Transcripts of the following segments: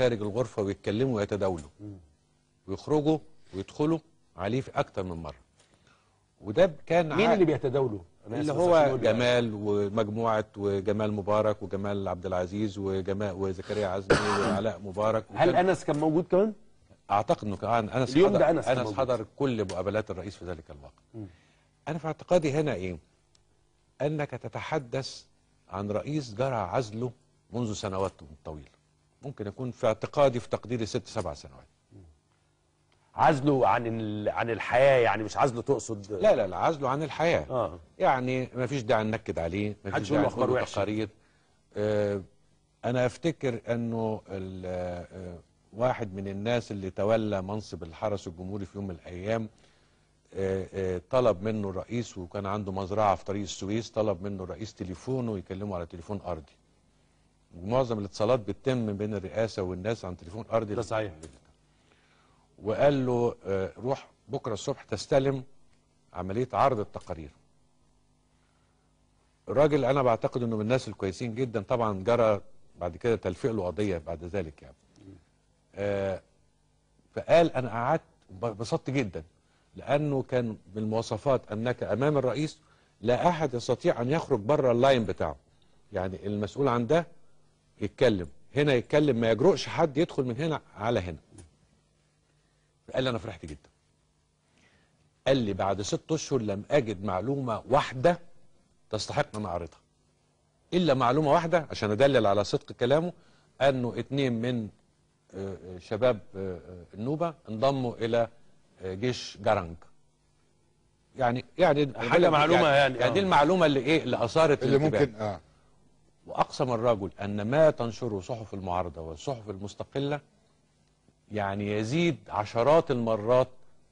خارج الغرفة ويتكلموا ويتداولوا ويخرجوا ويدخلوا عليه في أكتر من مرة. وده كان مين اللي بيتداولوا؟ اللي هو جمال ومجموعة، وجمال مبارك وجمال عبد العزيز وجمال وزكريا عزمي وعلاء مبارك. هل أنس كان موجود كمان؟ أعتقد إنه كان أنس. اليوم ده أنس حضر كل مقابلات الرئيس في ذلك الوقت. أنا في اعتقادي هنا إيه؟ أنك تتحدث عن رئيس جرى عزله منذ سنوات طويلة، ممكن يكون في اعتقادي في تقديري 6 7 سنوات. عزله عن الحياة يعني، مش عزله تقصد؟ لا لا لا، عزله عن الحياة. يعني ما فيش داعي ننكد عليه، ما فيش داعي نقول تقارير. أنا أفتكر أنه واحد من الناس اللي تولى منصب الحرس الجمهوري في يوم من الأيام طلب منه الرئيس، وكان عنده مزرعة في طريق السويس، طلب منه الرئيس تليفونه ويكلمه على تليفون أرضي. ومعظم الاتصالات بتتم بين الرئاسة والناس عن تليفون أرضي. ده صحيح. وقال له روح بكرة الصبح تستلم عملية عرض التقارير. الراجل أنا بعتقد أنه من الناس الكويسين جدا، طبعا جرى بعد كده تلفيق له قضية بعد ذلك يعني. فقال أنا قعدت انبسطت جدا، لأنه كان من المواصفات أنك أمام الرئيس لا أحد يستطيع أن يخرج بره ال line بتاعه، يعني المسؤول عن ده يتكلم هنا يتكلم، ما يجرؤش حد يدخل من هنا على هنا. قال لي أنا فرحت جدا. قال لي بعد 6 أشهر لم أجد معلومة واحدة تستحق أن أعرضها، إلا معلومة واحدة عشان أدلل على صدق كلامه، أنه 2 من شباب النوبة انضموا إلى جيش جرنج. يعني حاجة معلومة يعني دي المعلومة اللي إيه اللي أثارت اللي ممكن. وأقسم الرجل أن ما تنشره صحف المعارضة والصحف المستقلة يعني يزيد عشرات المرات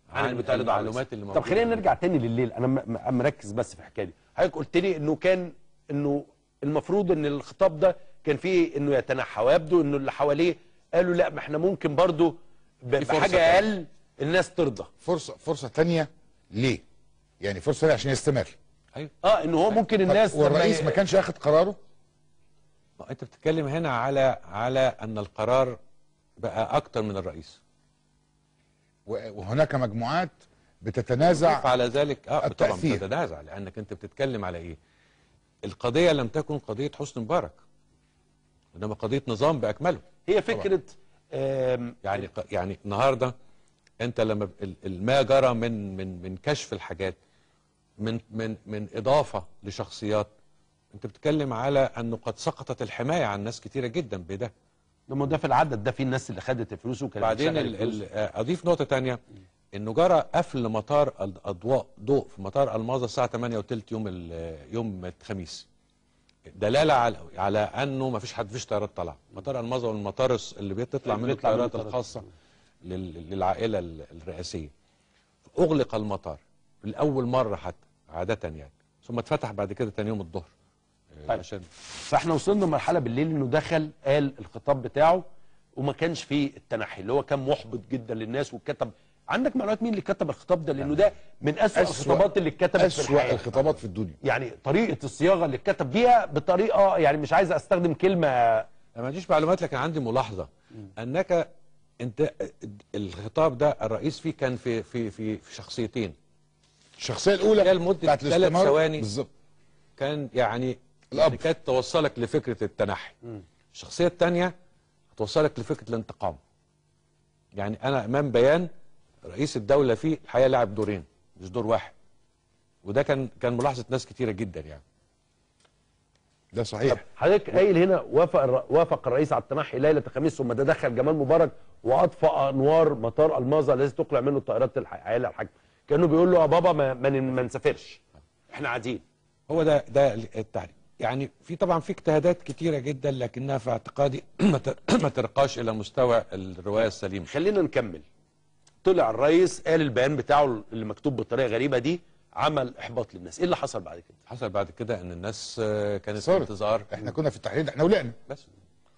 عن المعلومات اللي موجودة. طب خلينا نرجع تاني لليل، انا مركز بس في الحكاية دي. حضرتك قلت لي انه كان انه المفروض ان الخطاب ده كان فيه انه يتنحى، ويبدو انه اللي حواليه قالوا لا، ما احنا ممكن برضه بحاجة اقل الناس ترضى. فرصة ثانية ليه؟ يعني فرصة ثانية عشان يستمر. ايوه انه هو ممكن الناس. والرئيس ما كانش اخد قراره؟ انت بتتكلم هنا على ان القرار بقى أكتر من الرئيس، وهناك مجموعات بتتنازع على ذلك. طبعا بتتنازع، لأنك أنت بتتكلم على إيه؟ القضية لم تكن قضية حسني مبارك، إنما قضية نظام بأكمله. هي فكرة يعني النهارده أنت لما ما جرى من من من كشف الحاجات، من من من إضافة لشخصيات، أنت بتتكلم على أنه قد سقطت الحماية عن ناس كتيرة جدا بده. لما ده في العدد ده في الناس اللي خدت الفلوس وكانت بعدين اضيف نقطة ثانية، انه جرى قفل مطار اضواء ضوء في مطار الماظه الساعة 8:20 يوم الخميس، دلالة على انه ما فيش حد، فيش طيارات طالعه. مطار الماظه والمطار اللي بتطلع منه الطيارات الخاصة للعائلة الرئاسية. اغلق المطار لاول مرة حتى عادة يعني، ثم اتفتح بعد كده ثاني يوم الظهر. طيب. عشان فاحنا وصلنا لمرحلة بالليل انه دخل قال الخطاب بتاعه وما كانش فيه التنحي اللي هو كان محبط جدا للناس، وكتب. عندك معلومات مين اللي كتب الخطاب ده؟ لانه ده من اسوأ الخطابات اللي اتكتبت في الحياة، اسوأ الخطابات في الدنيا. يعني طريقه الصياغة اللي اتكتب بيها بطريقة، يعني مش عايز استخدم كلمة، انا ما عنديش معلومات، لكن عندي ملاحظة انك انت الخطاب ده الرئيس فيه كان في في في, في شخصيتين. الشخصية الاولى لمدة 3 ثواني بالظبط كان يعني كانت توصلك لفكرة التنحي. الشخصية الثانية هتوصلك لفكرة الانتقام. يعني أنا أمام بيان رئيس الدولة فيه الحقيقة لعب دورين مش دور واحد، وده كان ملاحظة ناس كتيرة جدا يعني. ده صحيح. حضرتك قايل هنا وافق الرئيس على التنحي ليلة الخميس، ثم ده دخل جمال مبارك وأطفأ أنوار مطار الماظة الذي تقلع منه الطائرات العائلة الحاج، كأنه بيقول له يا بابا ما نسافرش، احنا قاعدين. هو ده التعليم. يعني في طبعا في اجتهادات كتيرة جدا، لكنها في اعتقادي ما ترقاش الى مستوى الرواية السليمة. خلينا نكمل. طلع الرئيس قال البيان بتاعه اللي مكتوب بالطريقة غريبة دي، عمل احباط للناس. ايه اللي حصل بعد كده؟ حصل بعد كده ان الناس كانت في انتظار. احنا كنا في التحرير، احنا ولقنا، بس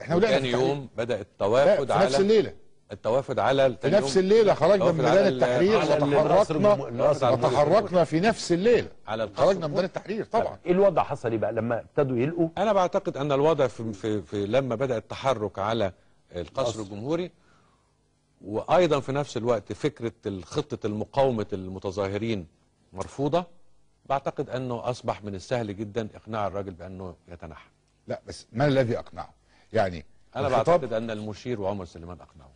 احنا ولقنا ثاني يوم بدأ التوافد على نفس الليلة، التوافد على في نفس الليلة خرجنا من ميدان التحرير وتحركنا في نفس الليلة على خرجنا من ميدان التحرير طبعا. ايه الوضع حصل ايه بقى لما ابتدوا يلقوا؟ انا بعتقد ان الوضع في لما بدأ التحرك على القصر الجمهوري. وايضا في نفس الوقت فكرة خطه المقاومة المتظاهرين مرفوضة. بعتقد انه اصبح من السهل جدا اقناع الراجل بانه يتنحى. لا بس ما الذي اقنعه؟ يعني انا بعتقد ان المشير وعمر سليمان اقنعوه.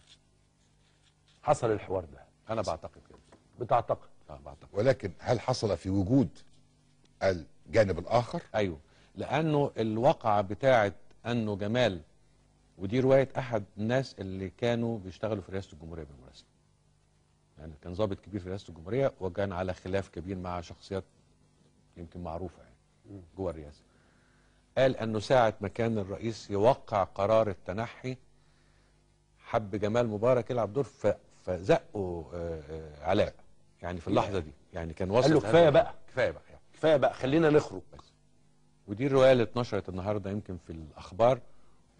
حصل الحوار ده؟ انا بعتقد كده. بتعتقد؟ بعتقد. ولكن هل حصل في وجود الجانب الاخر؟ ايوه، لانه الواقعة بتاعه انه جمال، ودي رواية احد الناس اللي كانوا بيشتغلوا في رئاسة الجمهورية بالمناسبة، يعني كان ضابط كبير في رئاسة الجمهورية وكان على خلاف كبير مع شخصيات يمكن معروفة يعني جوه الرئاسة. قال انه ساعة ما كان الرئيس يوقع قرار التنحي حب جمال مبارك يلعب دور، فزقوا علاء يعني في اللحظة دي، يعني كان وصل قال له كفاية بقى، كفاية بقى يعني. كفاية بقى، خلينا نخرج بس. ودي الرواية اللي اتنشرت النهارده يمكن في الاخبار،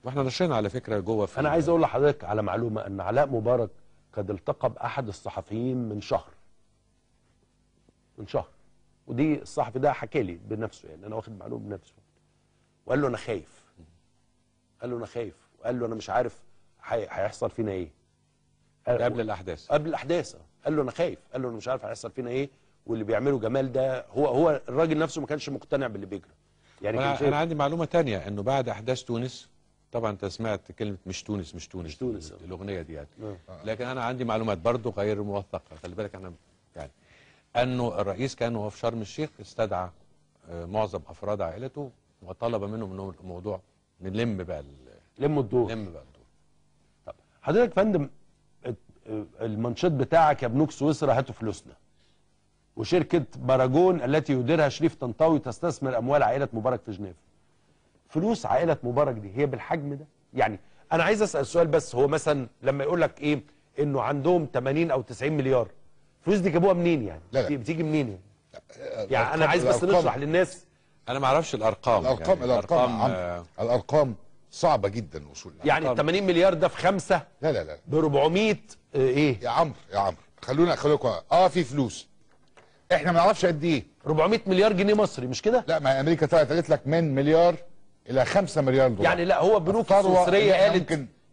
واحنا نشرنا على فكرة جوه في. انا عايز اقول لحضرتك على معلومة، ان علاء مبارك قد التقى باحد الصحفيين من شهر، ودي الصحفي ده حكى لي بنفسه، يعني انا واخد معلومة بنفسه، وقال له انا خايف، قال له انا خايف، وقال له انا مش عارف هيحصل فينا ايه. قبل الاحداث، قبل الاحداث قال له انا خايف، قال له انا مش عارف هيحصل فينا ايه، واللي بيعمله جمال ده هو الراجل نفسه ما كانش مقتنع باللي بيجرى. يعني انا عندي معلومة تانية، انه بعد احداث تونس، طبعا انت سمعت كلمة مش تونس مش تونس, مش تونس الاغنية دي يعني. لكن انا عندي معلومات برضو غير موثقة، خلي بالك انا يعني، انه الرئيس كان وهو في شرم الشيخ استدعى معظم افراد عائلته وطلب منهم انه الموضوع نلم بقى لموا الدور، لم بقى الدور. طب حضرتك يا فندم، المنشط بتاعك يا بنوك سويسرا هاتوا فلوسنا، وشركه باراجون التي يديرها شريف طنطاوي تستثمر اموال عائلة مبارك في جنيف. فلوس عائلة مبارك دي هي بالحجم ده؟ يعني انا عايز اسال سؤال بس، هو مثلا لما يقول لك ايه انه عندهم 80 او 90 مليار، الفلوس دي جابوها منين يعني؟ لا لا. بتيجي منين يعني؟ يعني انا عايز بس نشرح للناس. انا ما اعرفش الارقام، الارقام يعني الارقام صعبة جدا الوصول لها. يعني 80 مليار ده في 5، لا لا لا، ب 400 ايه يا عمرو، يا عمرو خلونا في فلوس احنا ما نعرفش قد ايه. 400 مليار جنيه مصري مش كده؟ لا، ما امريكا طلعت قالت لك من مليار الى 5 مليار دولار. يعني لا، هو بنوك السويسريه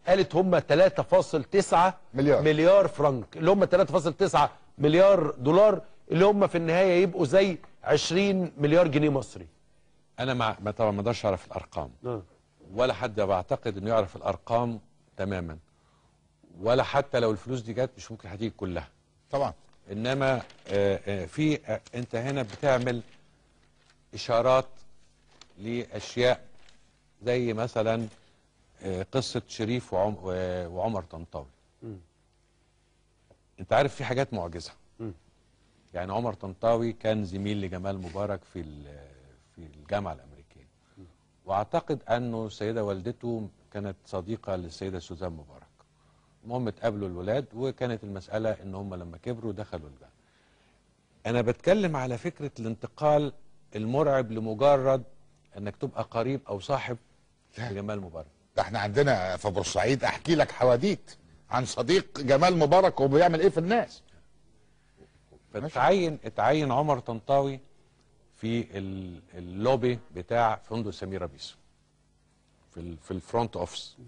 قالت هم 3.9 مليار فرنك، اللي هم 3.9 مليار دولار، اللي هم في النهاية يبقوا زي 20 مليار جنيه مصري. انا ما طبعا ما اقدرش اعرف الارقام، ولا حد بعتقد انه يعرف الارقام تماما، ولا حتى لو الفلوس دي جت مش ممكن هتيجي كلها طبعا. انما في انت هنا بتعمل اشارات لاشياء زي مثلا قصة شريف وعمر طنطاوي. انت عارف في حاجات معجزه. يعني عمر طنطاوي كان زميل لجمال مبارك في الجامعة الامريكية، واعتقد انه السيدة والدته كانت صديقه للسيدة سوزان مبارك. المهم اتقابلوا الولاد، وكانت المسالة ان هم لما كبروا دخلوا الجامعة. انا بتكلم على فكرة الانتقال المرعب لمجرد انك تبقى قريب او صاحب لجمال مبارك. ده احنا عندنا في بورسعيد احكي لك حواديت عن صديق جمال مبارك وبيعمل ايه في الناس. اتعين عمر طنطاوي في اللوبي بتاع فندق سميرة بيس في ال front office.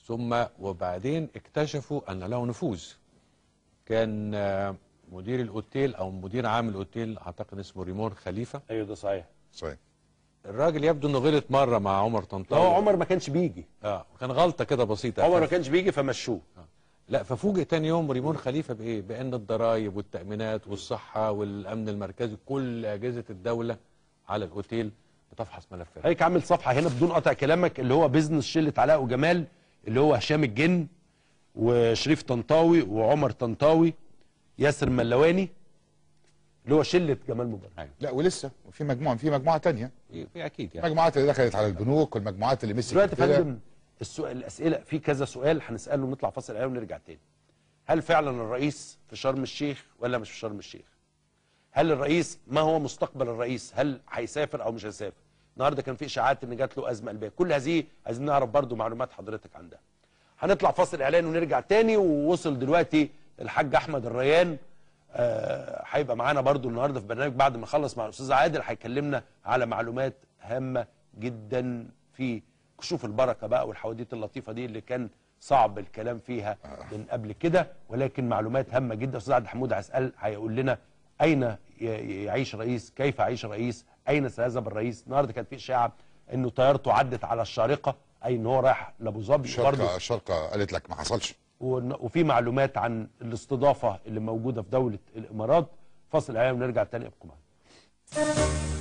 ثم وبعدين اكتشفوا ان له نفوذ. كان مدير الاوتيل او مدير عام الاوتيل اعتقد اسمه ريمون خليفة. ايوه ده صحيح. صحيح. الراجل يبدو انه غلط مرة مع عمر طنطاوي. هو عمر ما كانش بيجي. كان غلطه كده بسيطة. عمر ما كانش بيجي فمشوه. لا، ففوجئ تاني يوم ريمون خليفة بايه؟ بان الضرايب والتامينات والصحة والامن المركزي كل اجهزة الدولة على الاوتيل بتفحص ملفات. هيك عامل صفحة هنا بدون قطع كلامك، اللي هو business شله علاء وجمال، اللي هو هشام الجن وشريف طنطاوي وعمر طنطاوي ياسر ملواني، اللي هو شله جمال مبارك. أيوة. لا ولسه في مجموعة ثانية، في اكيد يعني المجموعات اللي دخلت على البنوك والمجموعات اللي مسكت دلوقتي. يا فندم السؤال، الاسئلة في كذا سؤال هنساله ونطلع فاصل اعلاني ونرجع تاني. هل فعلا الرئيس في شرم الشيخ ولا مش في شرم الشيخ؟ هل الرئيس، ما هو مستقبل الرئيس؟ هل هيسافر او مش هيسافر؟ النهارده كان في اشاعات ان جات له ازمة قلبية، كل هذه عايزين نعرف برضو معلومات حضرتك عندها. هنطلع فاصل اعلان ونرجع تاني. ووصل دلوقتي الحاج احمد الريان، هيبقى معانا برضو النهارده في برنامج بعد ما نخلص مع الاستاذ عادل، هيكلمنا على معلومات هامة جدا في كشوف البركة بقى والحواديت اللطيفة دي اللي كان صعب الكلام فيها من قبل كده، ولكن معلومات هامة جدا. استاذ عادل حمود هسال هيقول لنا اين يعيش الرئيس، كيف يعيش الرئيس، اين سيذهب الرئيس. النهارده كانت في اشاعة انه طيارته عدت على الشارقة، اي ان هو رايح لابو ظبي. الشارقة قالت لك ما حصلش. وفي معلومات عن الاستضافة اللي موجودة في دولة الامارات. فاصل اعلامي ونرجع تاني، ابقوا معانا.